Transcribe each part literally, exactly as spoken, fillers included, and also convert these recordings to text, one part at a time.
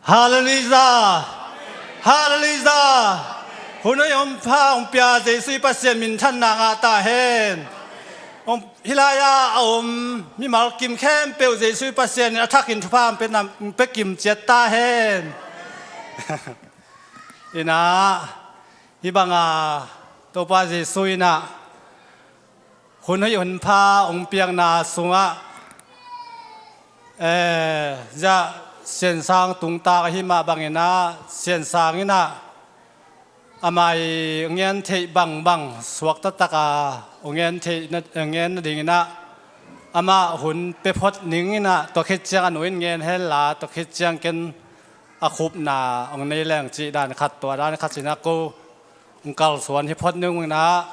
Halleluiah. Halleluiah. Hun hoih hun pha hong pia Jesu i Pasian minthanna ngah ta hen. Hong, hih lai-ah a om mimal kim khempeuh Jesu i Pasian in a thakin thupha hong pia nam, hong pia kim ciat ta hen. Inah, hih bangah Topa Jesu inah hun hoih hun pha hong piakna sungah, eh, ziah Siansang tungtak ahi mah banginah Siansang inah amah i ngen theih bangbang suak taktak a hong ngen theih na, hong ngen nadinginah amah hun pia phot ning inah tua khit ciang a nu in ngen henla tua khit ciang ken a khupna hong nei leng cih dan khat, tua dan khat sinah ko hong kalsuan hi phot ning inah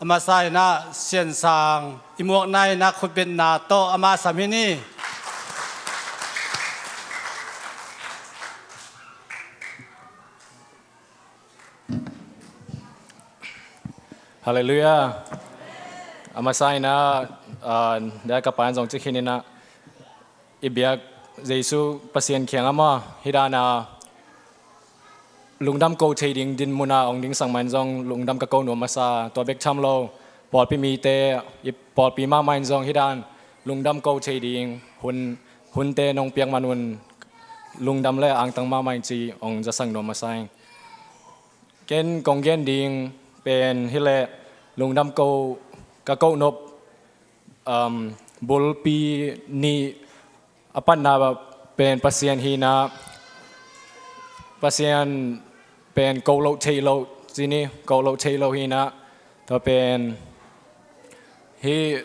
a masa inah Siansang i muakna inah khutbetna tawh amah sam hi ni. Halleluiah. A masa inah, ah, dia ka pa in zong ci khin inah i biak Jesu Pasian kiang amah hih dana lungdam ko thei ding din muna hong dingsak mah in zong lungdam ka ko nuam masa, tua bek tham lo pawlpi mite, i pawlpi mahmah in zong hih dan lungdam ko thei ding hun, hunte nong piak man un lungdam le angtang mahmah in ci hong zasak nuam masa ing. Ken kong gen ding pen hileh lungdam ko ka ko nop, um, bulpi nih a patna pen Pasian hi inah, Pasian pen ko loh theih loh ci ni, ko loh theih loh hi inah, tua pen hih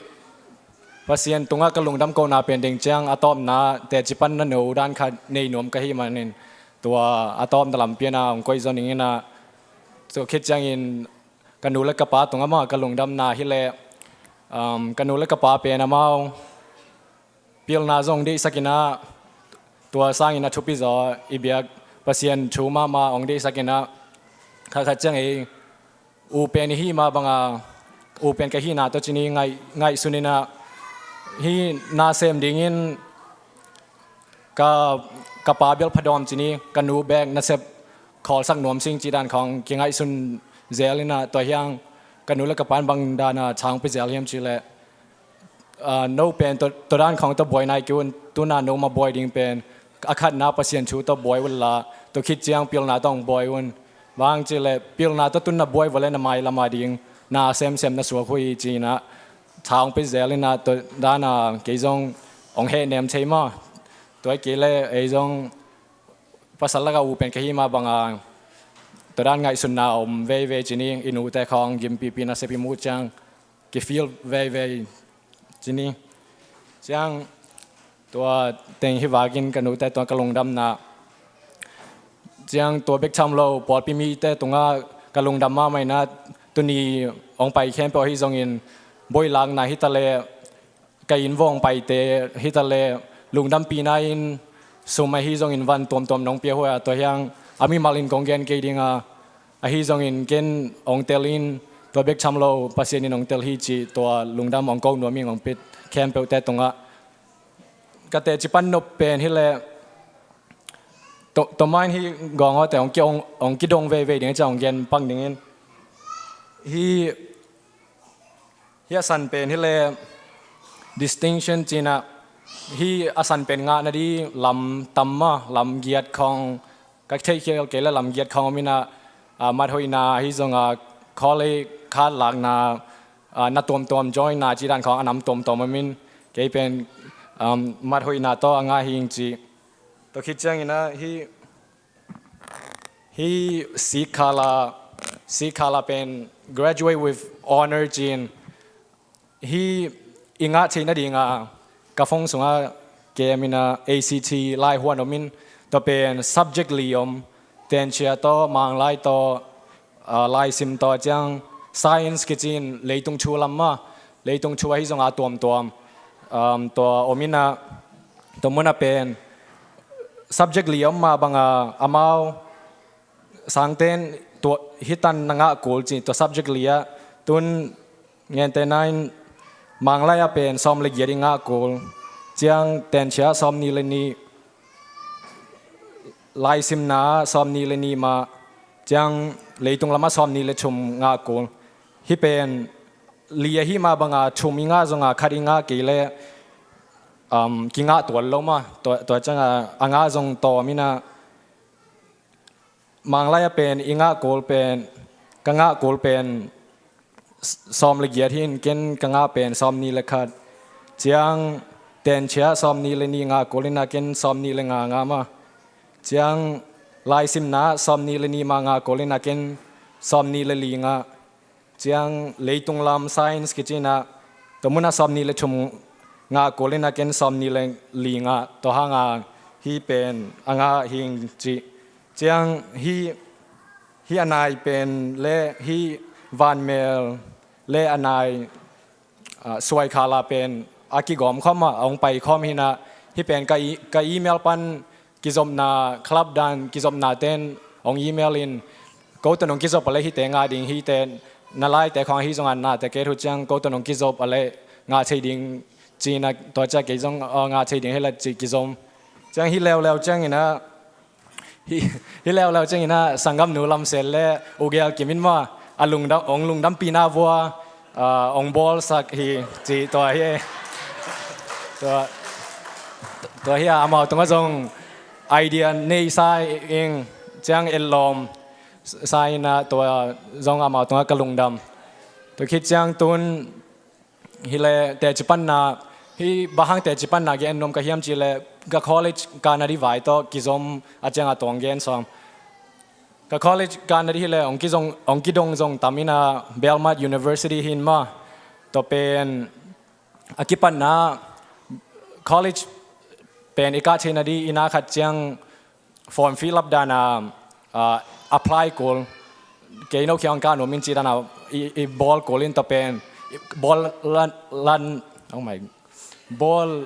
Pasian tungah ka lungdam kohna pen ding ciang a tawpna teci pan na no dan khat nei nuam ka hih manin tua a tawpna lampi inah hong koih zaw ning inah, tua khit ciangin ka nu le ka pa tungah mah ka lungdamna hileh, um, ka nu le ka pa pen amau pilna zong deihsak inah, tua sangin a thupi zaw i biak Pasian thu mahmah hong deihsak inah, khat khat ciang ei u pen i hih mah banga u pen ka hihna tawh ci ni ngaih, ngaihsun inah hih na sem dingin ka, ka pa bial phadawm ci ni, ka nu bek nasep khawlsak nuam sing cih dan khawng kingaihsun zel inah, tua hiang ka nu le ka pa in bang dana thang pia zel hiam cih leh, ah, no pen tua, tua dan khawng tawh buai nai kei un, tuna no mah buai ding pen a khatna Pasian thu tawh buai unla, tua khit ciang pilna tawh hong buai un. Bang hang cih leh pilna tawh tun na buai vua leh na mailam a ding na semsem na suak uh hi ci inah thang pia zel inah, tua dana kei zong hong hehnem thei mah. Tua hi kei leh ei zong pasal lakah u pen ka hih mah banga tua dan ngaihsunna a om veivei ci ni, i nute khawng gimpipi nasep i muh ciang ki feel veivei ci ni. Ciang tua teng hi vakin ka nute tungah ka lungdamna, ciang tua bek tham lo pawlpi mite tungah ka lungdam mahmah inah, tuni hong pai khempeuh ahi zongin boilakna hi ta leh, ka inn vawng paite hi ta leh, lungdampihna in sum ahi zongin van tuamtuam nong pia uh a, tua hiang a mimal in kong gen kei ding a, ahi zongin ken hong tel in, tua bek tham lo Pasian in hong tel hi cih tua lungdam hong ko nuam ing, hong pia khempeuhte tungah. Ka teci pan nop pen hileh, to, to main hi gawng awte hong ki, hong, hong kidong veivei ding ciang hong gen pak dingin. Hi Hih a san pen hileh distinction ci inah, hih a san pen ngah nading lam tam mah, lam giat khawng, ka theihkhial kei leh lam giat khawng om inah, ah, mathoihna ahi zongah college khat lakna, ah, na tuamtuam joinna cih dan khawng a nam tuamtuam om in, kei pen, um, mathoihna tawh a ngah hi ing ci. Tua khit ciangin ah hih Hih sikhala, sikhala pen graduate with honor ci-in, hih i ngah theih nadinga ka phone sungah kem inah A C T laihuan om in, tua pen subject li om, tenchia tawh, manglai tawh, ah, laisim tawh, ciang science kici-in leitung thu lam mah, leitung thu ahi zongah tuamtuam, um, tua om inah, tua munah pen subject li a om mah banga amau sangten tua hih tan na ngah kul ci, tua subject li ah tun ngente nain manglai ah pen sawm le giat i ngah kul, ciang tenchia sawm nih le nih, laisimna sawmnih le nih mah, ciang leitung lamah sawmnih le thum ngah kul. Hih pen li ahi mah banga thum i ngah zonga khat i ngah kei leh, um, kingah tuan lo mah. Tua, tua cianga a ngah zong tawm inah, Manglai ah pen i ngah kul pen, ka ngah kul pen s-, sawm le giat hi in, ken ka ngah pen sawmnih le khat. Ciang Tenchia sawmnih le nih ngah kul inah ken sawmnih le nga ngah mah. Ciang laisimna sawmnih le nih mah ngah kul inah ken sawmnih le li ngah. Ciang leitung lam science kici inah, tua munah sawmnih le thum ngah kul inah ken sawmnih le li ngah. Tua hanga hih pen a ngah hing cih. Ciang hih, hih a nai pen le hih vanmel le a nai, ah, suai khala pen a kigawm khawm ah a hong pai khawm hi inah, hih pen ka e-, ka email pan kizopna, club dan kizopna ten hong email in, ko tawh nong kizop a leh hihte ngah ding, hihte na laite khawng ahi zongah nate ket uh ciang ko tawh nong kizop a leh ngah thei ding ci inah, tua ciah kei zong, aw, ngah thei ding hi leh ci kizom. Ciang hih leuleu ciang inah, hih, hih leuleu ciang inah sanggamnu Lamsen le Ugel Kim in mah a lungdam, hong lungdampihna vua, ah, hong bawlsak hi ci, tua hi. Tua, tua hi a, amau tungah zong idea nei sa ing, ciang etlawm sa inah, tua zong amau tungah ka lungdam. Tua khit ciang tun hileh teci panna, hih bang hang teci panna gen nuam ka hiam cih leh, ka college kah nading vai tawh kizom a cianga tua hong gen sawm. Ka college kah nading hileh hong kizong, hong kidong zong tam inah, Belmont University hi in mah. Tua pen a kipatna college pen i kah theih nading i na khat ciang form fill up dana, ah, apply kul. Kei no khiang kah nuam ing ci dana i, i bawl kul in, tua pen i bawl lan, lan, oh my, bawl,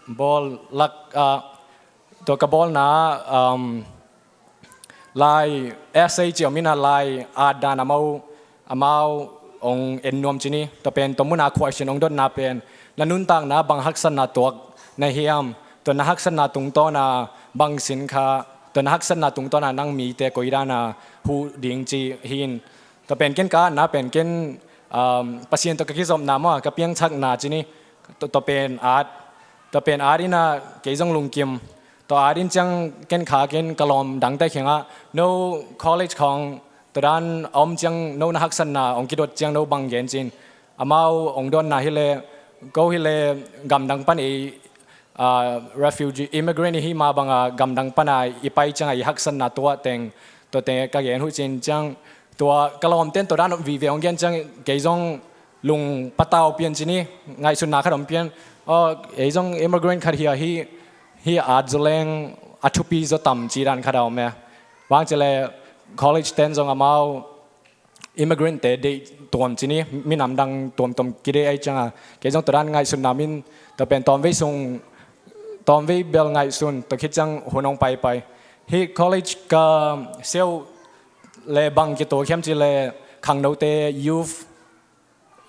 bawl lak, ah, tua ka bawlna, um, lai essay ci om inah, lai at dan amau, amau hong en nuam ci ni. Tua pen tua muna question hong dotna pen, na nuntakna bang haksatna tuak na hiam, tua na haksatna tungtawna bang sin kha, tua na haksatna tungtawna nang mite koi dana huh ding ci hi in. Tua pen ken ka atna pen ken, um, Pasian tawh ka kizopna maw, ka piangthakna ci ni. Tua, tua pen at, tua pen at inah kei zong lungkim. Tua at in ciang ken kha ken ka lawm dangte khiangah, no college khawng tua dan a om ciang no na haksatna hong kidot ciang no bang gen ci in. Amau hong dawnna hileh, ko hileh gamdang pan ei, ah, refugee, immigrant i hih mah banga gamdang pana i pai cianga i haksatna tuah teng, tua teng ka gen uh ci in. Ciang tua ka lawmten tua dan vive hong gen ciang kei zong lung patau pian ci ni, ngaihsutna khat om pian. Aw, ei zong immigrant khat hi a, hih, hih at zaw leng a thupi zaw tam ci dan khat a om e. Bang ci leh college ten zong amau immigrant te deih tuam ci ni, minam dang tuamtuam kideih ahih cianga kei zong tua dan ngaihsutna min, tua pen tawmvei sung, tawmvei bel ngaihsun, tua khit ciang hun hong paipai. Hih college ka siau le bang kituak hiam ci leh khangnote youth,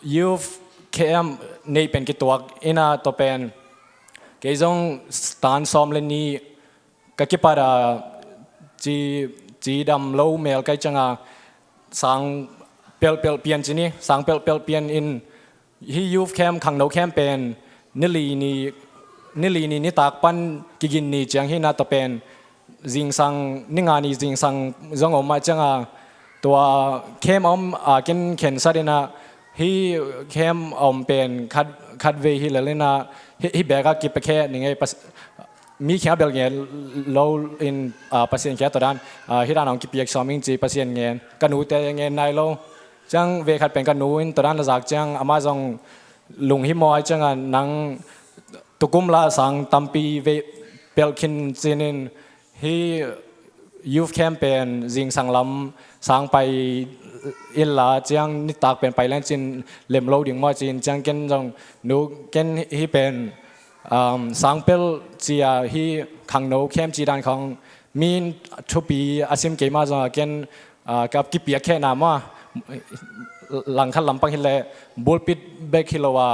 youth camp neih pen kituak inah, tua pen kei zong tan sawm le nih ka kipat a, ci, cidam lo mel ka hih cianga sang pelhpelh pian ci ni, sang pelhpelh pian in, hih youth camp, khangno camp pen ni li ni, ni li ni nitak pan kigin ni ciang hi inah, tua pen zingsang, ni nga ni zingsang zong om ahih cianga, tua camp a om a ken khensat inah, hih camp a om pen khat, khatvei hi lel inah, hih, hih bekah kipiakhia ning ei, Pas-, mi khiang bel ngen lo in, ah, Pasian khiang tua dan, ah, hih dan hong kipiak sawm ing ci Pasian ngen. Ka nute ngen nai lo. Ciang vei khat pen ka nu in tua dan la zak ciang amah zong lunghimawh ahih cianga, nang tukum la sang tampi vei pelh khin cin in, hih youth camp pen zingsang lam sang pai inla, ciang nitak pen pai leng cin lem lo ding maw ci in. Ciang ken zong nu, ken hih pen, um, sang pelh ci a, hih khangno camp ci dan khawng min thupi a sim kei mah zong a, ken, ah, ka kipiakkhehna maw, langkhat lampang hileh pulpit bek hi lo a,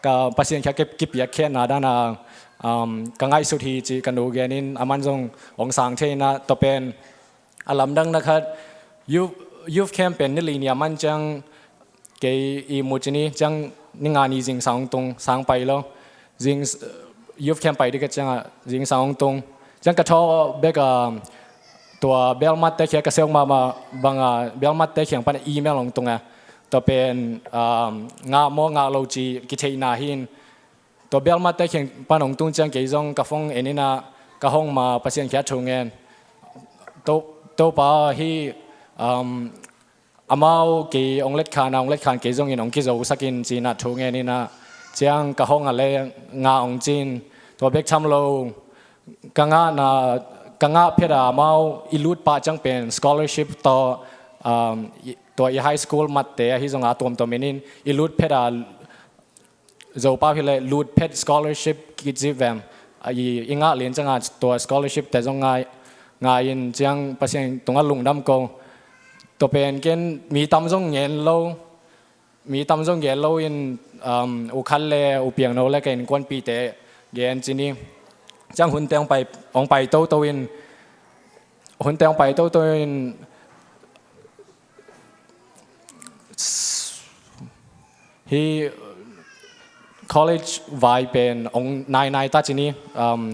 ka Pasian khiang ka kipiakkhehna dana, um, ka ngaihsut hi ci ka nu genin aman zong ong sang thei in ah, tua pen a lamdang na khat youth, youth camp pen ni li ni a man ciang kei i mu ci ni ciang ni nga ni zingsang ong tung, sang pai lo. Zing, youth camp pai ding ka ciangah zingsang ong tung. Ciang ka thaw bek a, tua bialmatte khia ka seuk mahmah banga bialmatte khiang pan email ong tung a. Tua pen, um, ngah maw ngah lo ci kitheihna hi in. Tua bialmatte khiang pan ong tung ciang kei zong ka phone en in ah ka hong ma Pasian khia thu ngen. To, Topa hi, um, amau kei ong letkhan a, ong letkhan kei zongin ong kizosak in ci in ah thu ngen in ah, ciang ka hong a le ngah ong ci in. Tua bek tham lo, ka ngahna, ka ngah phet a amau i lut pah ciang pen scholarship tawh, um, i, tua i high school matte ahi zong a tuamtuam in in i lut phet a, Zopau hi le lut phet scholarship kici vem. A, i, i ngah lian ciang a tua scholarship te zong ngai, ngai in ciang Pasian tungah lungdam ko. Tua pen ken mi tam zong ngen lo, mi tam zong ngen lo in, um, U Khan le U Piangno le ka innkuanpihte gen ci ni. Ciang hunte ong pai, ong pai toto in, hunte ong pai toto in, hi college vai pen ong nainai ta ci ni, um,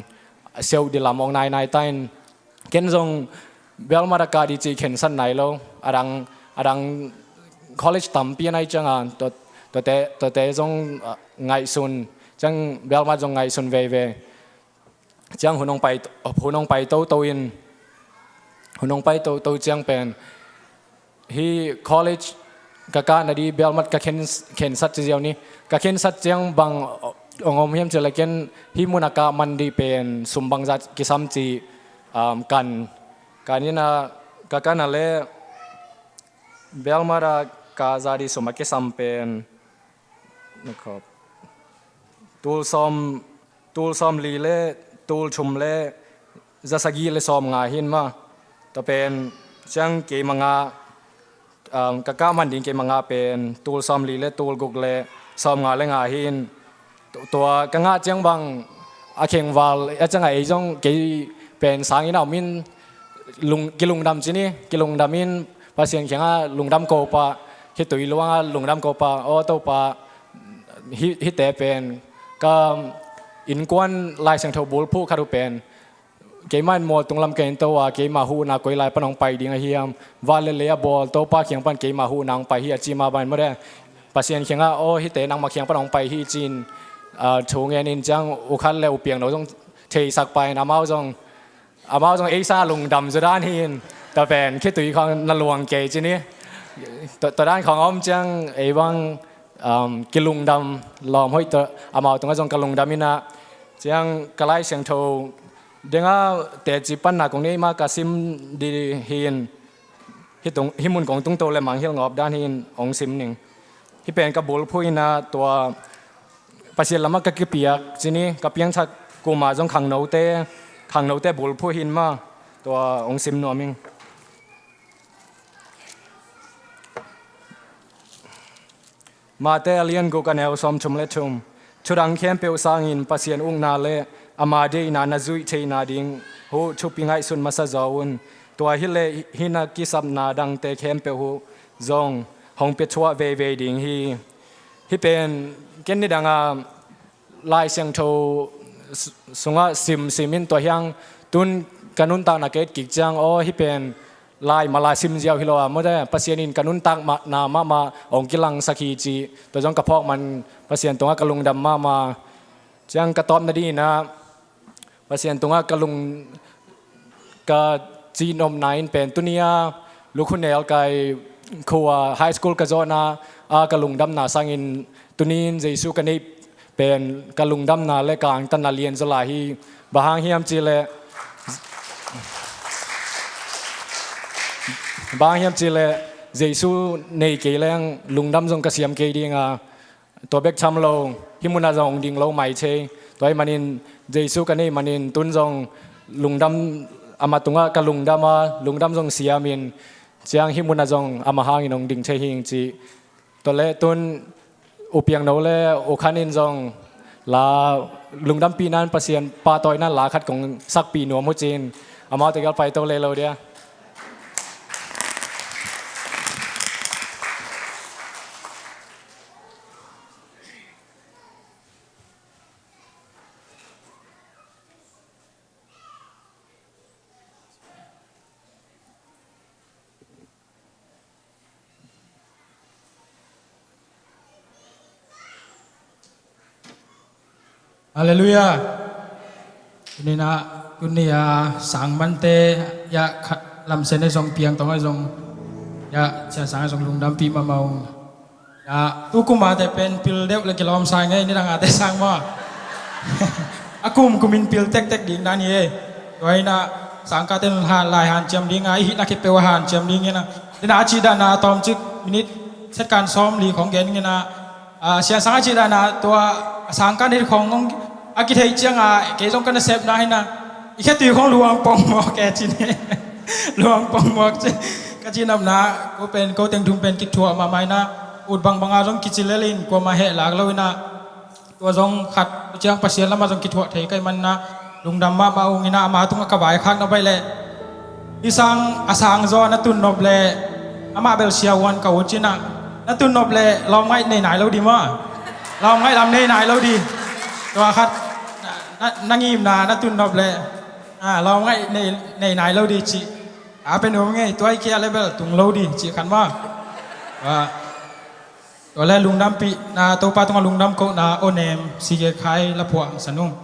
seuh di lam ong nainai ta in, ken zong bialmat a kah di ci khensat nai lo, a dang, a dang college tampi a nai ciang a, tua, tuate, tuate zong, uh, ngaihsun, ciang bialmat zong ngaihsun veivei. Ciang hun ong pai, hun ong pai toto in, hun ong pai toto ciang pen, hi college ka kah na di bialmat ka khen, khensat ci ziau ni. Ka khensat ciang bang ong om hiam ci le ken hi mun a kah man di pen sum bangzah kisam ci, um, kan, kan in ah ka kan a le bialmat a kah zah di sum a kisam pen, na khop, tul sawm, tul sawm li le tul thum le za sagih le sawm nga hi in mah. Tua pen ciang keima ngah, um, ka kah man ding keima ngah pen tul sawm li le tul guk le sawm nga le nga hi in. Tu-, tua ka ngah ciang bang a khengval a ciang a ei zong kei pen sang in a om in lung, kilungdam ci ni, kilungdam in Pasian khiangah lungdam ko pah, khitui luangah lungdam ko pah, aw Topa, hi, hite pen ka innkuan Lai Siangtho bulphuh khat uh pen keimah in mual tunglam ka inn to a, keimah huhna koi lai pan hong pai ding a hiam, van le lei a bawl Topa khiang pan keimah huhna hong pai hi a ci mah bangin mawte Pasian khiangah aw hite nangmah khiang pan hong pai hi ci in, ah, thu ngen in ciang U Khan le U Piangno zong theisak pah in amau zong, amau zong ei sang a lungdam zaw dan hi in, tua pen khitui khawng na luang kei ci ni. Tua, tua dan khawng a om ciang ei bang, um, kilungdam lawm hoih tua amau tungah zong ka lungdam in ah, ciang ka Lai Siangtho dengah teci panna kong nei mah ka sim di hi in, hi tung, hi mun kong tungto le mangngilh ngawp dan hi in ong sim ning. Hi pen ka bulphuh in ah tua Pasian lamah ka kipiak ci ni, ka piangthak kum a zong khangnote, khangnote bulphuh hi in mah tua ong sim nuam ing. Mate a lian guk a neu sawmthum le thum. Thudang khempeuh sangin Pasian ukna le ama deihna na zuih theihna ding uh thupi ngaihsun masa zaw un. Tua hileh hih na kisapna dangte khempeuh uh zong hong pia thuah veivei ding hi. Hih pen ken nidang a Lai Siangtho su-, sungah simsim in tua hiang tun ka nuntakna ka et kik ciang aw hih pen lai mala sim ziau hi lo a mawte Pasian in ka nuntakna mahmah hong kilangsak hi ci, tua zong ka phawk man Pasian tungah ka lungdam mahmah. Ciang ka tawpna ding in ah Pasian tungah ka lung, ka cihnopna in pen tuni a Lukhunel kai khua high school ka zawhna a ka lungdamna sangin tuni in Jesu ka neih pen ka lungdamna le ka angtanna lian zaw lai hi. Bang hang hiam cihleh, bang hang hiam cihleh Jesu nei kei leng lungdam zong ka siam kei ding a, tua bek tham lo, hih munah zong hong ding lo mai thei. Tua ahih manin Jesu ka neih manin tun zong lungdam, amah tungah ka lungdam a, lungdam zong siamin ciang hih munah zong amah hangin hong ding thei hing ci. Tua leh tun U Piangno le U Khan in zong la lungdampihna in Pasian pahtawina la khat kong sakpih nuam uh cin, amau tegel paito lei lo dia. Halleluiah. Tuni-in ah, tuni-a sang mante, ya, khat lamsen a zong, piangtong a zong, ya, siansang a zong lungdampih mahmah ung. Ya, tu kum a te pen pil deuh le kilawm sa ing ei, nidang a te sang maw. A kum kum in pil tektek ding dan hi ei. Tua in ah sangkahte in lai hanciam ding a, i hihna khit peuh a hanciam ding in ah. Tua in ah a cih dan a tawmcik minit setkan sawmli khong gen in ah, a, siansang a cih dan a tua a sangkah nit khong a kitheih ciang a, kei zong ka nasepna hi in ah, i khetui khong luang pongmawk e ci ni. Luang pongmawk ci. Ka cihnopna, ko pen, ko teng thum pen kithuah mahmah in ah, ut bangbang a zong kici lel in, kuamah heh lak lo in ah, tua zong khat ciang Pasian lamah zong kithuah thei ka hih man in ah, lungdam mahmah ung in ah, ama tungah ka vaikhakna baih leh, hih sang a sang zaw na tun nop leh, amah bel siavuan ka ut ci in ah, na tun nop leh lawmngaih nei nai lo di maw. Lawmngaih lam nei nai lo di. Tua khat, na, na, na ngimna na tun nop leh, a, lawmngaih nei, nei nai lo di cih. A pen um ngei, tua hi kei a leh bel tung lo di cih khat maw. Tua, tua leh lungdampihna, Topa tungah lungdam kohna, aw nem, sige khai la phuah san ung.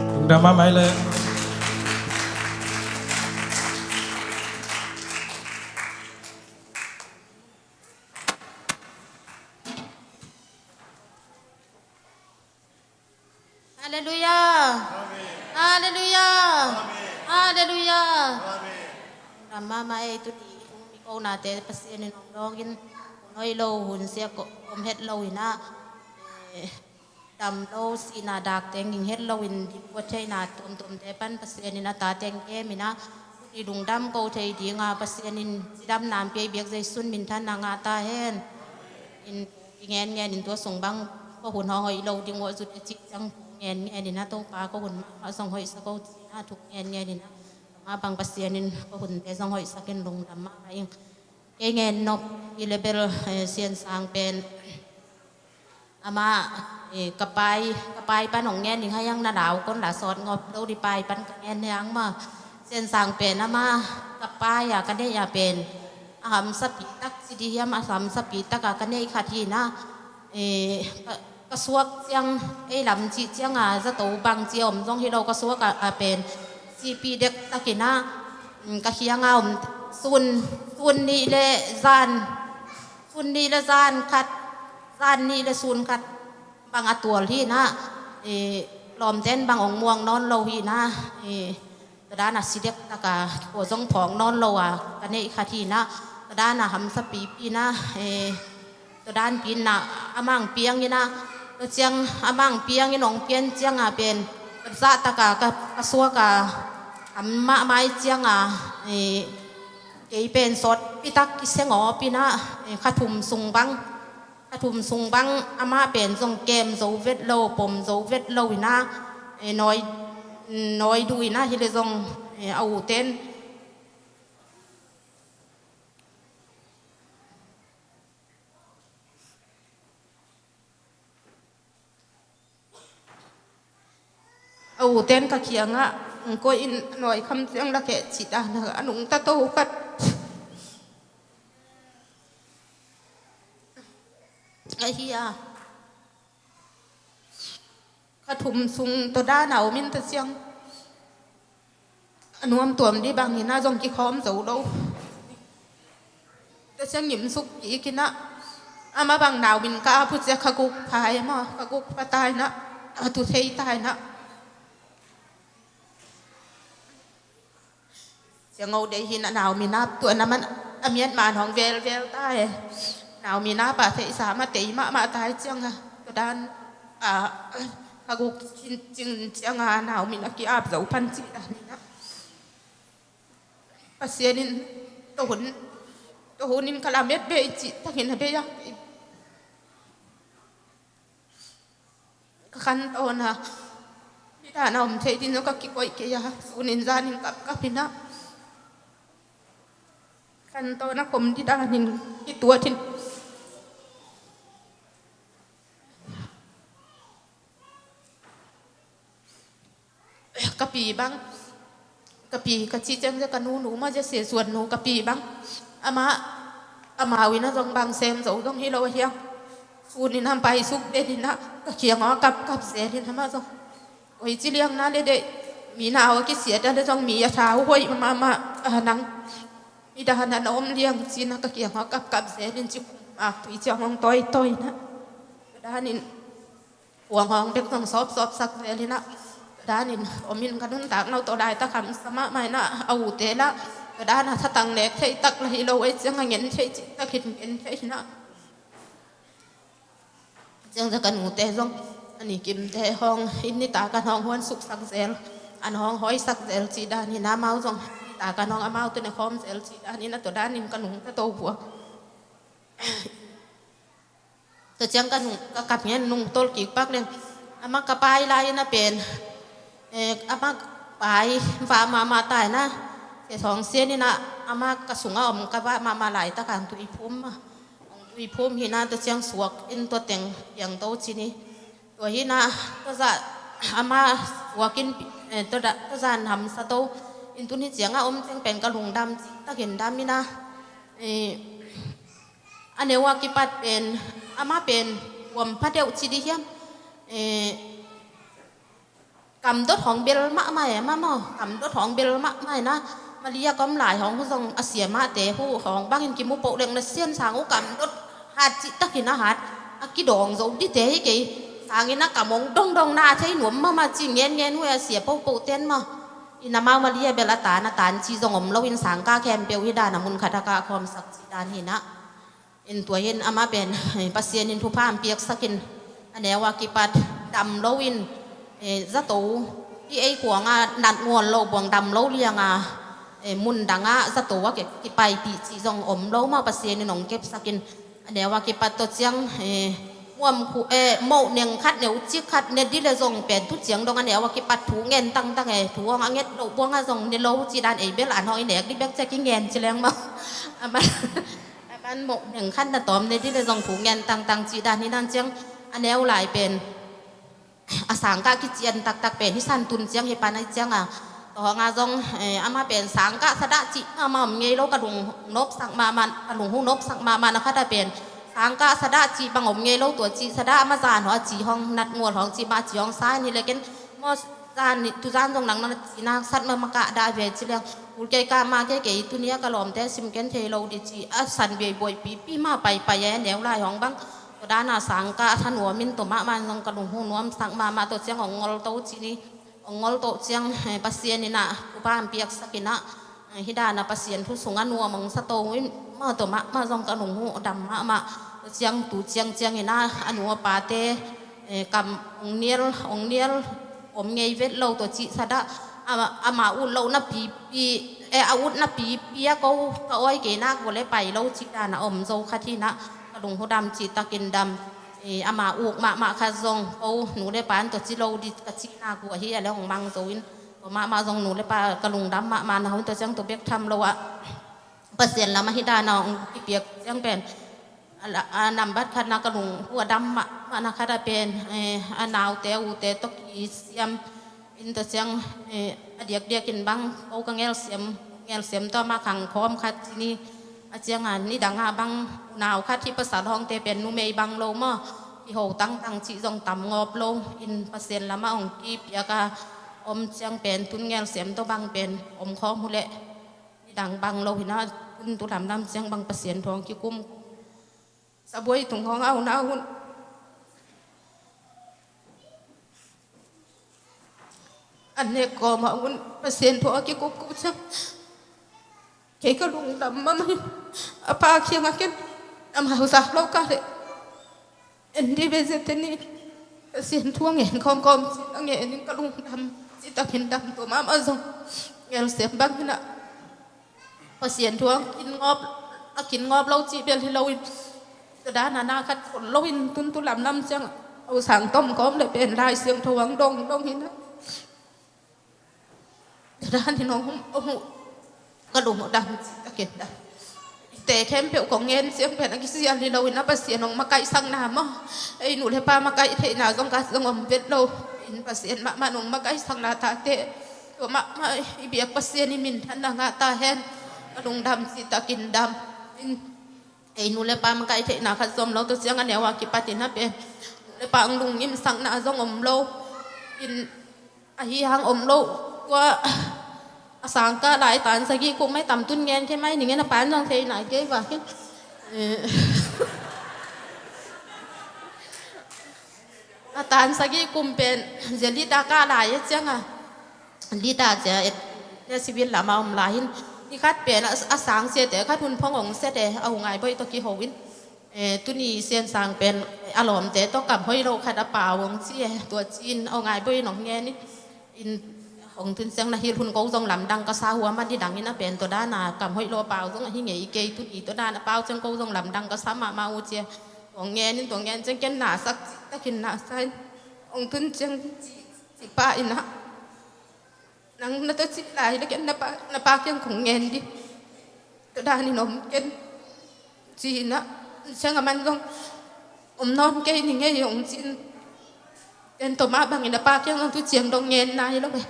Lungdam mahmah ei le. Halleluiah. Halleluiah. Halleluiah. Lungdam mahmah ei. Tuti hong mi ko nate Pasian in hong dawngin, hun hoih lo, hun sia ko om het lo in ah, eh, dam lo, sihna dak teng ging het lo in, ding guat theihna tuamtuamte pan Pasian in a ta teng kem in ah, tuti lungdam ko thei ding a Pasian in cidamna hong pia i biak Zeisu min thanna ngah ta hen. In i ngen ngen in tua sung bang ko hun hong hoih lo ding uh a zut a cih ciang thu ngen ngen in a Topa ko hun mahmah zong hoihsa ko ci in a thu ngen ngen in a, tua mah bang Pasian in ko hunte zong hoihsak in lungdam mahmah ing. Kei ngen nop i le bel, eh, Sian Sang pen amah, eh, ka pai, ka pai pan hong ngen ing, haiang na lau kon la sawt ngop lo di pai pan ka ngen hiang mah. Sian Sang pen amah ka pai a ka neih a pen a hamsapi tak ci di hiam, a hamsapi tak a ka neih khat hi na. Eh, ka, ka suak ciang, ei lam cih ciang a zato bang ci a om zong hi lo, ka suak a, a pen sihpih dektak in ah, mm, ka khiang a om sun, sun nih le zan, sun nih le zan khat, zan nih le sun khat bang a tual hi na. Eh, lawmten bang hong muang nawn lo hi na. Eh, tua dan a si dektak a, kua zong phawk nawn lo a ka neih khat hi na. Tua dan a hamsapipi na, eh, tua dan pi in ah amah hong piang in ah, tua ciang amah hong piang in hong pian ciang a pen tua zahtak a ka, ka suak a ham mahmah ciang a, eh, kei pen sawtpi tak kiseng awp in ah, eh, kha thum sung bang, kha thum sung bang amah pen zong kem zo vet lo, pom zo vet lo in ah, eh, nawi, nawi duh in ah hi le zong, eh, a u ten a u ten ka khiang ah, "Koi in nawi kham ciang la keh," ci dan a, a nungta to khat ahi a. Kha thum sung tua dan a om in tua ciang a nuam tuam di bang in ah zong kikhawm zo lo. Tua ciang ngim suk kik in ah, amah bang nau min ka ap uh ciang ka guk pha e maw, ka guk pha ta in ah, a tu thei ta in ah. Ciang o dei hi na, nau min ap tuan a man a miat man hong velvel ta e. Nau min ap a theihsa mah tei mahmah ta e ciang a, tua dan a, ka guk cin, cin ciang a nau min a ki-ap zo pan ci dan hi na. Pasian in tua hun, tua hun in ka lamet bei cih takin a bei a. Ka khantawn a, mi dan a om thei ding zong ka kikoih kei a, sun in zan in kapkap in ah. Khantawn a kom di dan in kituat in. Ka pi bang, ka pi ka cih ciang zia ka nunu mah zia Sia Suan nu ka pi bang. Amah, amau in a zong bang sem zo zong hi lo a hiang. Sun in a pai suk den in ah, ka kiang aw a kapkap zel in amah zong. Koi ci liang na le deih, mi nau a kisiat a le zong mi a thau hoih mahmah a nang. Mi dan a na om liang ci in ah ka kiang aw a kapkap zel in ci kum ak tui ciang hong tawitawi in ah. Tua dan in Kuang hong bek zong sawpsawp sak zel in ah, tua dan in om in ka nuntak no tawh laitak hamsa mahmah in ah, a ute lah tua dan a thatang nek theih tak lah hi lo ei ciang a ngen theih cih tak in ngen theih in ah. Ciang zia ka nute zong a ni kimte hong inn nitak an hong huan suk sak zel, an hong hawi sak zel cih dan in ah, amau zong nitak an hong amau tun a khawm zel cih dan in ah, tua dan in ka nungta to vua. Tua ciang ka nung, ka kap ngen nung tol kik pak leng, amah ka pai lai in a pen, eh, amah pai vah mahmah ta in a, sia thawng sian in a, amah ka sungah om ka vah mahmah laitak a hong tuiphum a, hong tuiphum hi in a, tua ciang suak in tua teng piang to ci ni. Tua hi in a, tua zah amah suak in, eh, tua da, tua zah in hamsa to in tun hi ciang a om ciang pen ka lungdam cih takin dam in a, eh, a neu a kipat pen, amah pen huam pha deuh ci di hiam? Eh, Kamdot hong bel mahmah e, mamaw. Kamdot hong bel mahmah e na. Malia ka om lai hong hu zong a sia mahte hu hong bangin kimu poh leng na sian sang uh kamdot hat cih takin a hat. A kidawng zo dite hi kei. Sangin a kam hong dongdong na a thei nuam mahmah ci ngenngen uh e a sia pohpoh ten maw. Inn amau Malia bel a tan a tan ci zong om loin sangkah khempeuh hi dan a mun khat a kah khawmsak ci dan hi na. In tua hin amah pen Pasian in thupha hong piaksakin a neu a kipat dam loin, eh, zato i ei kuangah nat ngual lo buang dam lo lianga, eh, mun dangah zato a kipaipih cih zong om lo mah Pasian in hong kepsakin a neu a kipat tawh ciang, eh, muam khu, eh, moh neng khat neu cik khat ne dih le zong pen tu ciang dong a neu a kipat thu ngen tangtang e thu hong a nget loh buangah zong ne lo cih dan ei bel an hong i nek dih bek ciang i ngen ci leng mah. Aman Aman moh neng khan na tawm ne dih le zong thu ngen tangtang cih dan hi dan ciang a neu lai pen a sangkah kician taktak pen hi san tun ciang hi pan ahi cianga. Tua hanga zong, eh, amah pen sangkah sadah cih mahmah om ngei lo ka lung nopsak mahmah, ka lung hu nopsak mahmah na khat a pen sangkah sadah cih bang om ngei lo tua cih sadah amah zan haw a cih hong nat ngual hong cih mah a cih hong sa in hi le ken maw zan nih tuzan zong nang na cih nak sat mah mah kah dah ve ci leng. Ul kei kah mah kei kei tuni a ka lawmte sim ken thei lo dih ci a san biaibuai pipi mah paipai e neu lai hong bang. Tua dana sangkah a thanuam in tua mahmah zong ka lunghu nuamsak mahmah tua ciang hong ngol to ci ni. Hong ngol to ciang, eh, Pasian in ah thupha hong piaksak in ah, eh, hi dana Pasian thu sungah nuam hong sa to in mah tua mahmah zong ka lunghu dam mahmah. Tua ciang tu ciang ciang in ah a nu a pate, eh, kam hong nial, hong nial om ngei vet lo tua cih sadah, ama, ama ut loh na pipi, eh, a ut na pipi a ko ka awi kei nak vua le pai lo cih dana om zo khat hi nah, ka lunghu dam cih takin dam, eh, ama uk mahmah khat zong ko nu le pan tua ci lo dih ka cih nak vua hi a le hong mang zo in, tua mahmah zong nu le pa ka lungdam mahmah na hun tua ciang tua bek tham lo ah. Pasian lamah hi dana hong kipiak ciang pen a la, a nambat khatna ka lunghu a dam mahmah na khat a pen, eh, a naute a ute tawh kisiam in tua ciang, eh, a diakdiakin bang ko ka ngelsiam, ngelsiam tawh amah khang khawm khat ci ni. A cianga nidanga bang unau khat hi pasal hongte pen numei bang lo maw kiho tangtang cih zong tam ngawp lo in Pasian lamah hong kipiak a om ciang pen tun ngelsiam tawh bang pen om khawm uh leh nidang bang lo hi nah, tun tu lamlam ciang bang Pasian thu hong kikum. Sabuai tung hong au na hun. An nek kawm a hun Pasian thu a kikupkup ciang kei ka lungdam mahmah hi. A pa kiangah ken amau zak lo ka leh en dih ve zia te ni. Pasian thu a ngen kawmkawm cih a ngen in ka lungdam cih takin dam tua mahmah zong ngelsiam bang hi nah. Pasian thu a kin ngawp, a kin ngawp lo cih bel hi loin tua dana na khat khol loin tun tu lamlam ciang a usang tom kawm le pen Lai Siangtho ang dongdong hi nah. Tua dan in hong hum, hong huh ka lunghu dam cih takin dam. Te khempeuh kong ngen ciang pen a kisial hi loin a Pasian hong makaihsakna maw, ei nu le pa makaih theihna zong ka zong om vet lo in Pasian mahmah hong makaihsakna tate tua mahmah i biak Pasian i minthanna ngah ta hen. Ka lungdam cih takin dam in ei nu le pa makaih theihna khat zom lo tua ciang a neu a kipat in a pen nu le pa hong lungngimsakna zong om lo in ahi hang om lo. Tua a sangkah lai tan sagih kum mai tam tun ngen kei mai ningen a pan zong thei nai kei va kei. Eh. A tan sagih kum pen zia lita kah lai a cianga lita cia et ne civil lama om lai hin ni khat pen a, a sang siate khat hun phong hong siate a u ngai boih tawh kiho in. Eh, tuni siansang pen a lawmte tawh kam hoih lo khat a pau hong ci e tua ci-in a u ngai boih in hong ngen in. In hong tun ciang na hil hun ko zong lamdang ka sa hua mah nidang in a pen tua dana kam hoih lo a pau zong ahi ngei kei tuni tua dana pau ciang ko zong lamdang ka sa mahmah uh ci e. Tua ngen in tua ngen ciang ken nasak cih takin nasa in hong tun ciang ci, ci pah in ah. Nang na tua cih lai le ken na pa, na pa kiang kong ngen dih. Tua danin om ken ci-in ah ciang a man zong om nawn kei ni ngei hong ci-in. Ken tua mah bangin a pa kiang zong tu ciang dong ngen nai lo ve.